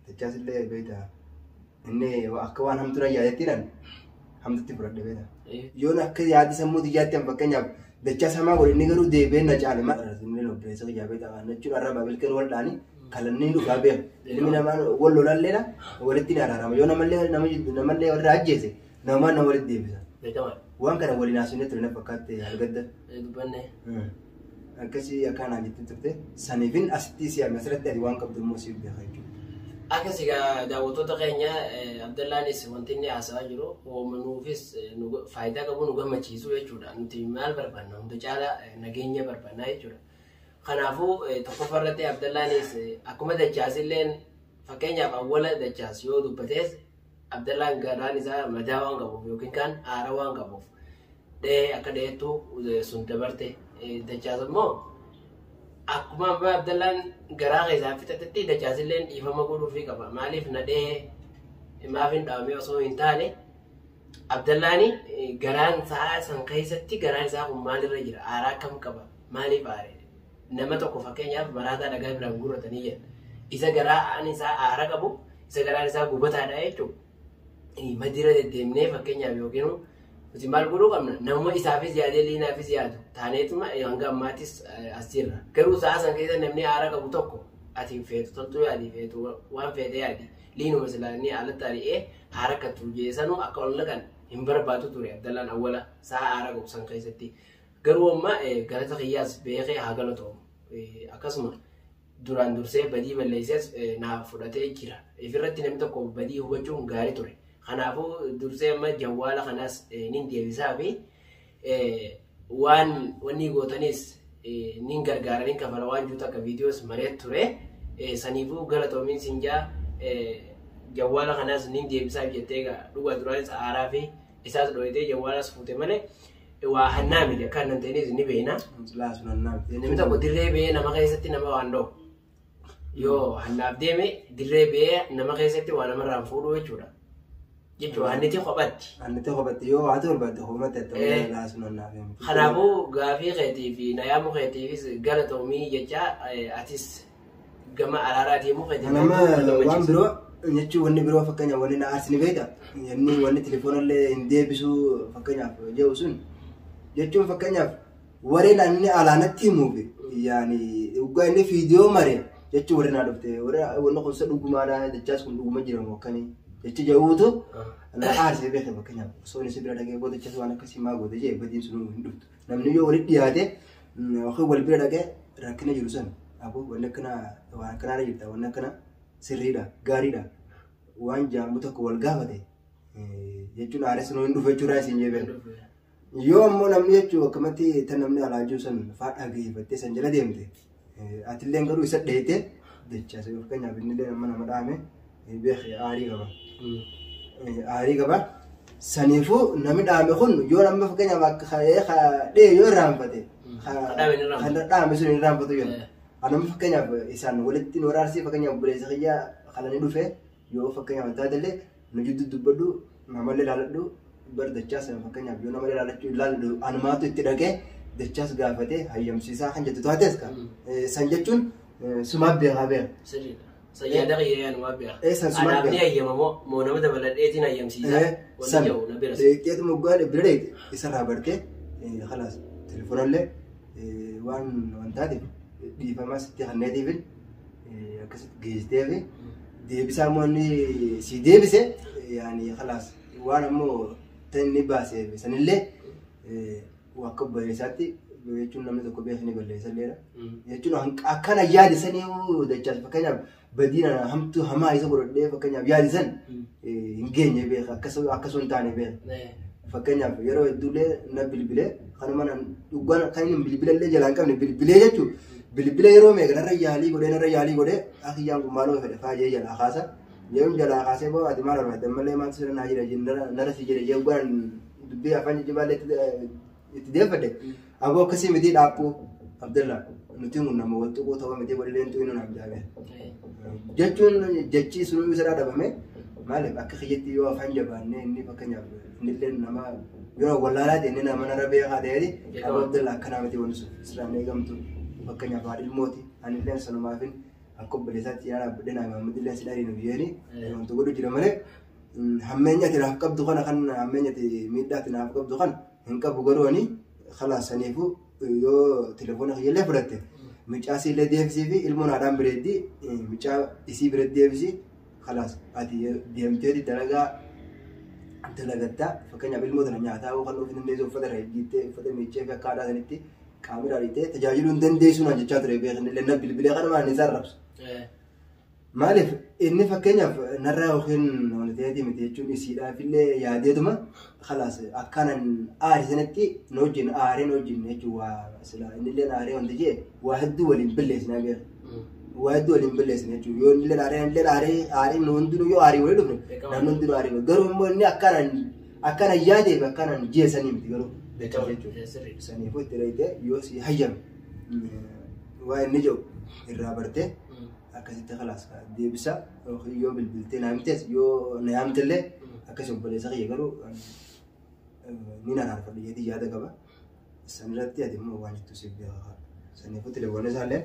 Dachaas illee beektaa inni akka waan hamtuu na yaadattiin hamtutti fudhadhe beektaa. Yoon akka yaadi sammuu xiyyaatti fakkeenyaaf dachaas hamaa godhe inni garuu deebi'ee na caale maal inni obboleessa kiyyaa beektaa kan jechuun arraba bilkeen wal dhaanii kalannii dhugaa beeku. Ilmi namaa wal lolalleedha walitti ni araarama. Yoo namallee namallee warra ajjeese namaan nama walitti deebisa. Beekamaadha. Waan kana waliin haasofne ture na fakkaatte argadda. Dubbanne. Akkasii akkanaa jettee turte saniifin asitti si yaame asirratti ati waan qabdu immoo siif beeka jechuudha. Akkas egaa daawwattoota keenya, Abdallaanis wanti inni haasa'aa jiru uumanuufis faayidaa qabu nu gammachiisu jechuudha. Nuti maal barbaanna? Hunda caalaa nageenya barbaanna jechuudha. Kanaafuu tokkoffaa irratti Abdallaanis akkuma Dachaas illeen fakkeenyaaf awwala Dachaas yoo dubbatees Abdallaan garaan isaa madaa waan qabuuf yookiin kaan aara waan qabuuf dhahee akka dhaheettu sun dabarte. Dachaas immoo akkuma amma Abdallaan garaa keessaa fixatetti Dachaas illeen dhiifama godhuufii qaba. Maaliif na dhahee, maaf hin dhaabame osoo hin taane, Abdallaani garaan isaa san keessatti garaan isaa kun maalirra jira? Aaraa akkam qaba? Maaliif aare? Nama tokko fakkeenyaaf maraataa dhagaa biraan gurratanii jedha. Isa garaan isaa aara qabu, isa garaan isaa gubataadha jechuudha. Madira deddeemnee fakkeenyaaf yookiin nuti maal godhuu qabna? Namuma isaafis yaadee liinaafis yaadu taaneetuma hanga ammaattis as jirra. Garuu sa'a san keessa namni aara qabu tokko ati feetu toltuu yaadi, feetu waan feete yaadi. Liinuma silaa inni alatti ari'ee haara akka tuujeessanuu akka ol naqan hin barbaadu ture Abdallaan awwala sa'a aara qabu san keessatti. Garuu amma galata kiyyaas beekee haa galatoomu. Akkasuma duraan dursee badii balleessees naaf fudhatee jira. Ifirratti namni tokko badii hubachuun gaarii ture. Kanaafuu dursee amma jawwaala kanaas nin deebisaa fi waan wanni gootanis nin gargaara, nin kafala waan jiru akka viidiyoos maree ture. Saniifuu galatoomiin sin jaa, jawwaala kanaas nin deebisaaf jettee egaa dhugaa duraanis aaraa fi isaas dhoyitee jawwaalas fuute malee waa hannaa miti akka hannan ta'enis ni beekna. Silaa sun hannaa miti. Namni tokko dirree ba'ee nama keessatti nama waan dha'u yoo hannaaf deeme dirree ba'ee nama keessatti waa namarraan fuudhuu jechuudha. Jechuudha hanniti kophatti. Hanniti kophatti yoo haati barbaadde kophatti ta'e laa sun hannaaf miti. Kanaafuu gaafii keetii fi nayaamu keetiifis galatoomii jecha atis gama araaraa deemuu keetii. Nama waan biroo jechuun wanni biroo fakkeenyaaf wanni na aarsini beekta. Inni wanni telefoonallee hin deebisuu fakkeenyaaf jedhu sun jechuun fakkeenyaaf warreen inni alaanatti himuuf yaani dhugaa inni viidiyoo mare jechuun warri naa dhufte wanni kun isa dhugumaadha, jechaas kun dhuguma jiramu akkamii jechi jedhuutu na aarsee beeke. Fakkeenyaaf osoo inni si bira dhaqee booda jechaas waan akkasii maa goote jee badiin sun hin dhuftu. Namni yoo walitti dhiyaate yookiin wal bira dhaqee rakkina jiru san aboo wanni akkana waan akkanaarra jirta, wanni akkana sirriidha, gaariidha waan jaamu tokko wal gaafate jechuun aares sun hin dhufu jechuudha isin jee. Yoo ammoo namni jechuun akkamatti tan namni alaa jiru san faa dhageeffattee san jala deemte atillee garuu isa dheete dachaas fakkeenyaaf innillee nama nama dhaame beeke aarii qaba. Aarii qaba. Saniifuu namni dhaame kun yoo nama fakkeenyaaf akka dhee yoo irraanfate kan dhaame sun hin irraanfatu jedha. Anama fakkeenyaaf isaan walitti nu araarsii, fakkeenyaaf obboleessa kiyyaa kalanii dhufe yoo fakkeenyaaf taatellee nu jidduu dubbadhu, namallee ilaaladhu bar dachaas fakkeenyaaf yoo namallee ilaalachuu ilaallu anumaatu itti dhaqee dachaas gaafatee hayyamsiisaa kan jettu taates ka san jechuun sumaaf beekaa beeka. Sirriidha. Sayyaada kiyya anumaa beeka. San sumaaf Anaaf ni beeka. hayyamamoo moo nama dabaladheetiin hayyamsiisa. Wanni San jedhu na bira. dheekteetu moggaa bira dheekte isarraa bartee khalaas telefoonallee waan waan taateef dhiifamaa sitti kanneetiifin akkasitti geessiteefi deebisaa immoo inni si deebise yaani khalaas waan ammoo tan inni baase sanillee akka obboleessaatti jechuun namni tokko beekni balleessalleedha. Jechuun akkana yaade sanii dachaas fakkeenyaaf badiin hamtuu hamaa isa godhadhee fakkeenyaaf yaade san hin geenye beeka, akkasuma hin taane beeka. Fakkeenyaaf yeroo hedduullee na bilbilee kanuma dhugaan kan inni bilbilallee jalaa hin qabne bilbilee jechuun bilbila yeroo meeqa narra yaalii godhee akiyyaan kun maaloo fedhe faajee jalaa kaasa. Yeroo jalaa kaasee boo ati maal barbaadde, ammallee maaltu sirra naa jira nara si jedhe jee dhugaan dubbii afaan jajjabaallee itti deeffadhe. Aboo akkasii miti dhaabbuu Abdallaa, nuti kun nama wal tuquu ta'uu miti walillee tuquu naaf jaabee. Jechuun jechi sunuu isa dhabame maaliif akka kiyyatti yoo afaan jabaannee inni fakkeenyaaf innillee nama yoo wallaalaa ta'e inni nama narra beekaa ta'eeti aboo Abdallaa akkanaa miti, wanti sun sirraan eegamtu fakkeenyaaf haadha ilmooti anillee sanumaafin Akka obboleessaatti cinaa dhaabbadhee naa Mahammad illee si dhariin biyyeeni wanti godhu jira malee hammeenya ati naaf qabdu kana kan hammeenya ati miidhaa ati naaf qabdu kan hin qabu garuu ani khalaas saniifuu yoo telefoona kiyyallee fudhatte mucaa isiillee deebisii fi ilmoon haadhaan bireeddi mucaa isii biratti deebisii khalaas ati deemteeti dalagaa dalagattaa fakkeenyaaf ilmoo tana nyaataa kan ofiin dandeessu uffata irra hiittee uffata miiccee fi akka aadaa sanitti kaameraa dhiitee tajaajiluu hin dandeessu naan jechaa ture beekan illee na bilbilee kanuma inni isaan rabsu. Maaliif inni fakkeenyaaf narraa yookiin wanti miti jechuun isiidhaaf illee yaadeetuma khalaas akkanan aari sanatti na wajjin aaree na wajjin jechuun waa sila inni illee aaree wanti jee waa hedduu waliin balleessinaa beeka. Waa hedduu waliin balleessina jechuun yoo inni illee aaree inni illee aaree aaree nu hundinuu yoo aarii walii dhufne namni hundinuu aarii garuu immoo inni akkanan akkanan yaadeef akkanan jee sanii miti garuu jechuudha. Saniifuu itti reeyitee yoo si hayyame waa inni jedhu irraa bartee akkasitti khalaas deebisa yoo bilbiltee na himtes yoo na yaamtellee akkasi obboleessa kiyya garuu ni naraarfadha jeetii yaada qaba. San irratti ati immoo waan jettu siif beeka. Saniifuu telefoona isaallee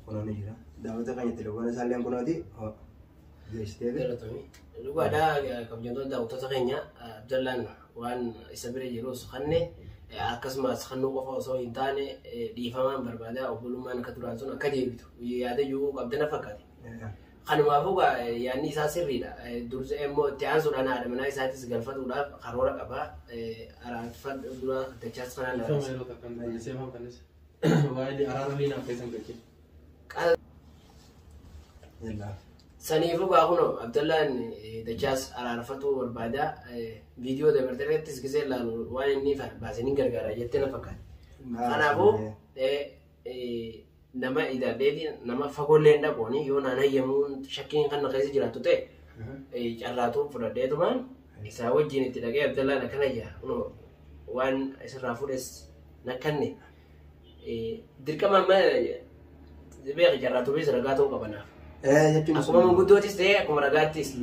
kunoo ni jira. Daawwata keenya telefoona isaallee kunooti geessitee. Dhugaadhaa kabajamtoota daawwattoota keenya Abdallaan waan isa bira jirus kanne akkasumas kannuu qofa osoo hin taane dhiifamaan barbaada obbolummaan akka duraan sun akka deebitu yaada jiru qabdana fakkaate. Kanumaafuu yaadni isaa sirriidha. Dursa immoo itti aansuudhaan haadha manaa isaatis galfatuudhaaf karoora qaba. Araarfadhu dura dachaas kanaan Ifama yeroo takka hin balleessee maal balleessa? Waa'ee araara liinaa keessan galchee. Saniifuu gaa kunoo Abdallaan dachaas araarfatuu barbaada. Viidiyoo dabarte irrattis gisee ilaalu waan inni baasanii gargaara jettee na fakkaate. Kanaafuu nama idaalleetiin nama fagoollee hin dhaqooni yoo naan hayyamuun shakkiin kan na keessa jiraattu ta'e carraatuu fudhadheetumaan isaa wajjin itti dhaqee Abdallaan akkana jaa kunoo waan isirraa fuudhes nakkanne dirqama amma beeka carraatuufis ragaa ta'uu qabanaaf. Akkuma manguddootis ta'e akkuma ragaattis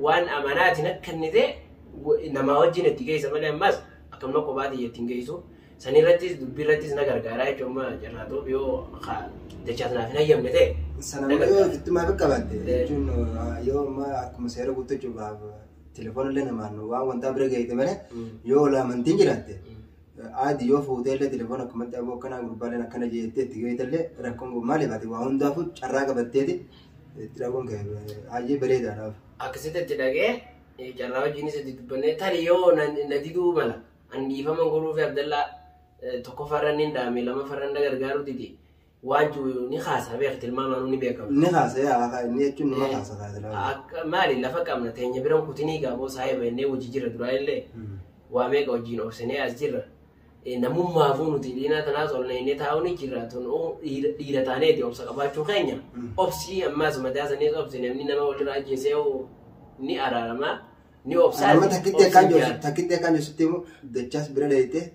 waan amanaatiin akka inni ta'e namaa wajjin itti geessa malee ammas akkamuma kophaati ittiin geessu. Sanirrattis dubbiirrattis na gargaaraa jechuun amma carraatuuf yoo dachaas naaf hin hayyamne ta'e. Sana yoo ofittumaa fi qabaatte jechuun yoo amma akkuma seera guuttachuudhaaf telefoona illee namaan waan wantaa bira ga'eete malee yoo ol amantiin jiraatte aadi yoo fuutee illee telefoona akkumatti aboo akkanaa gurbaaleen akkana jeettee itti ga'eete illee rakkoon kun maaliif ati waa hundaafuu carraa qabatteeti itti dhaquun ka'e baay'ee bareedaadhaaf. Akkasitti itti dhaqee carraa wajjinis itti dubbannee tarii yoo na diduu mala an dhiifama godhuu fi Abdallaa tokkoffaarra inni dhaame lamaffaarra na gargaaruu dide waan jiru ni kaasa beeka tilmaamaan ni beekama. Ni kaasa yaa inni jechuun nama kaasa kaasa. Akka maali lafa qabna teenya biran kutinii gaaboo saayiba innee hojii jira duraa illee waa meeqa wajjin obsinee as jirra. Namummaafuu nuti dhiinaa tanaas ol naynee taa'uu ni jirra tun dhiira taaneeti obsa qabaachuu keenya. Obsii ammaas mataa saniis obsi namni nama walirraa ajjeesee ni araarama ni obsaa. Nama takkitti akkaan jirtutti immoo dachaas bira dheeyite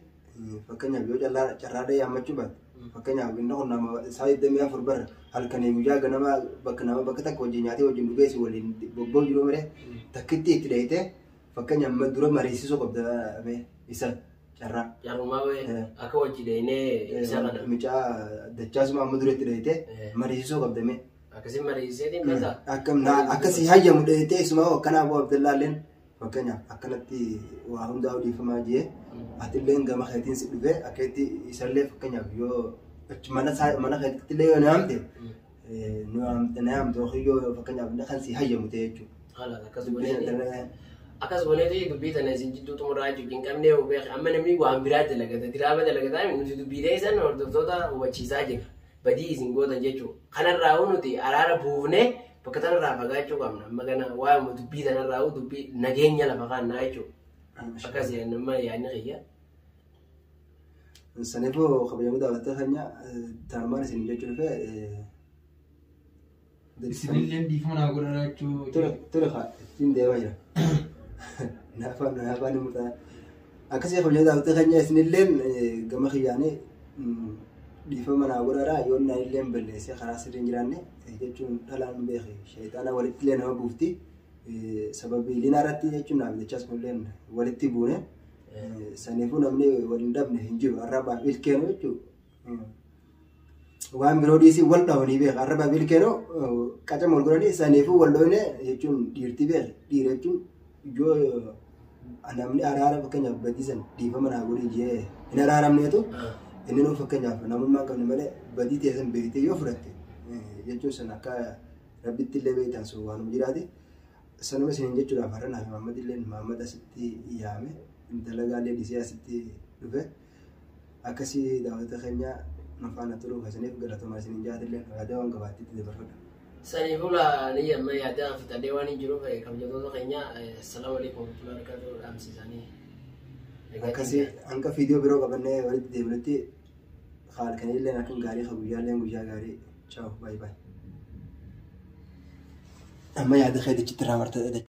fakkeenyaaf yoo carraa dhahee hammachuu baatte fakkeenyaaf inni kun nama isaa 24 bara halkanii guyyaa ganama bakka nama bakka takka wajjin nyaatee wajjin dhugeessi waliin bobba'u jiru malee takkitti itti dheeyite fakkeenyaaf dura mariisisuu qabda isa carraa. Carrumaa akka wajji dheeyinee isa kana. Mucaa dachaasuma amma dura itti dheeyite mariisisuu qabda mee. Akkasii mariisiseetiin beekaa. Akkasii hayyamu dheeyitee isuma akkanaa bu'aa Abdallaalleen fakkeenyaaf akkanatti waa hundaa odeeffamaa jee atillee gama keetiin si dhufee akkaatti isallee fakkeenyaaf yoo mana keetitti illee yoo naamte na yaamte yookiin yoo fakkeenyaaf kan si hayyamu ta'e jechuudha. Akkas goneeti dubbii tana isin jidduu xumuraa jechuun hin qabne beek amma namni waan biraa dalagata diraama dalagataa nuti dubbiilee isan hordoftoota hubachiisaa jirra badii isin gootan jechuudha. Kanarraa nuti araara buufnee bakka tanarraa fagaachuu qabna amma kana waa'ee dubbii tanarraa dubbii nageenya lafa kaannaa jechuudha. Akkas nama yaadni kiyya. Saniifuu kabajamuu daawwattoota keenya tanumaan isin jechuu dhufe. Isinillee dhiifama naa godhaa jechuu. Ture haa ittiin deemaa jira. Naafaan murtaa'a. Akkasii kabajamuu daawwattoota keenya isinillee gama kiyyaanii dhiifama naa godhaadhaa yoo naan illee balleessee karaa sirrii hin jiraanne jechuun dhalaan beeke shayitaana walitti illee nama buufti. Sababii liinaa irratti jechuun naaf jechaas kunillee walitti buune. Saniifuu namni waliin dhabne hin jiru arrabaaf ilkeenu jechuudha. Waan biroo dhiisii wal dhawanii beeka. Arraba bilkeenoo qacama wal godhanii saniifuu wal dhawne jechuun dhiirti beeka. Dhiira jechuun yoo namni araara fakkeenyaaf badii san dhiifama naa godhi jee hin araaramneetu inni nuu fakkeenyaaf namummaa hin qabne malee badii ta'e san beektee yoo fudhatte jechuun san akka rabbitti illee beektan sun waanuma jiraate. Sanuma isiniin jechuudhaaf har'a naaf Mahammad illee Mahammad asitti yaame dalagaa illee dhiisee asitti dhufe. Akkasii daawwattoota keenya nu faana turuu keessaniif galatoomaa isiniin jaatillee yaada waan gabaatti dabarfadha. Sanii fuula ni amma yaada fixadhee waan hin jiruuf kabajamtoota keenya assalaamu alaikum warahmatullahi wabarakatuh dhaamsisanii. Akkasii hanga viidiyoo biroo qabannee walitti deebinutti halkanillee akkan gaarii ka guyyaallee guyyaa gaarii ciao bye bye. Amma yaada keetichitti irraa martadha.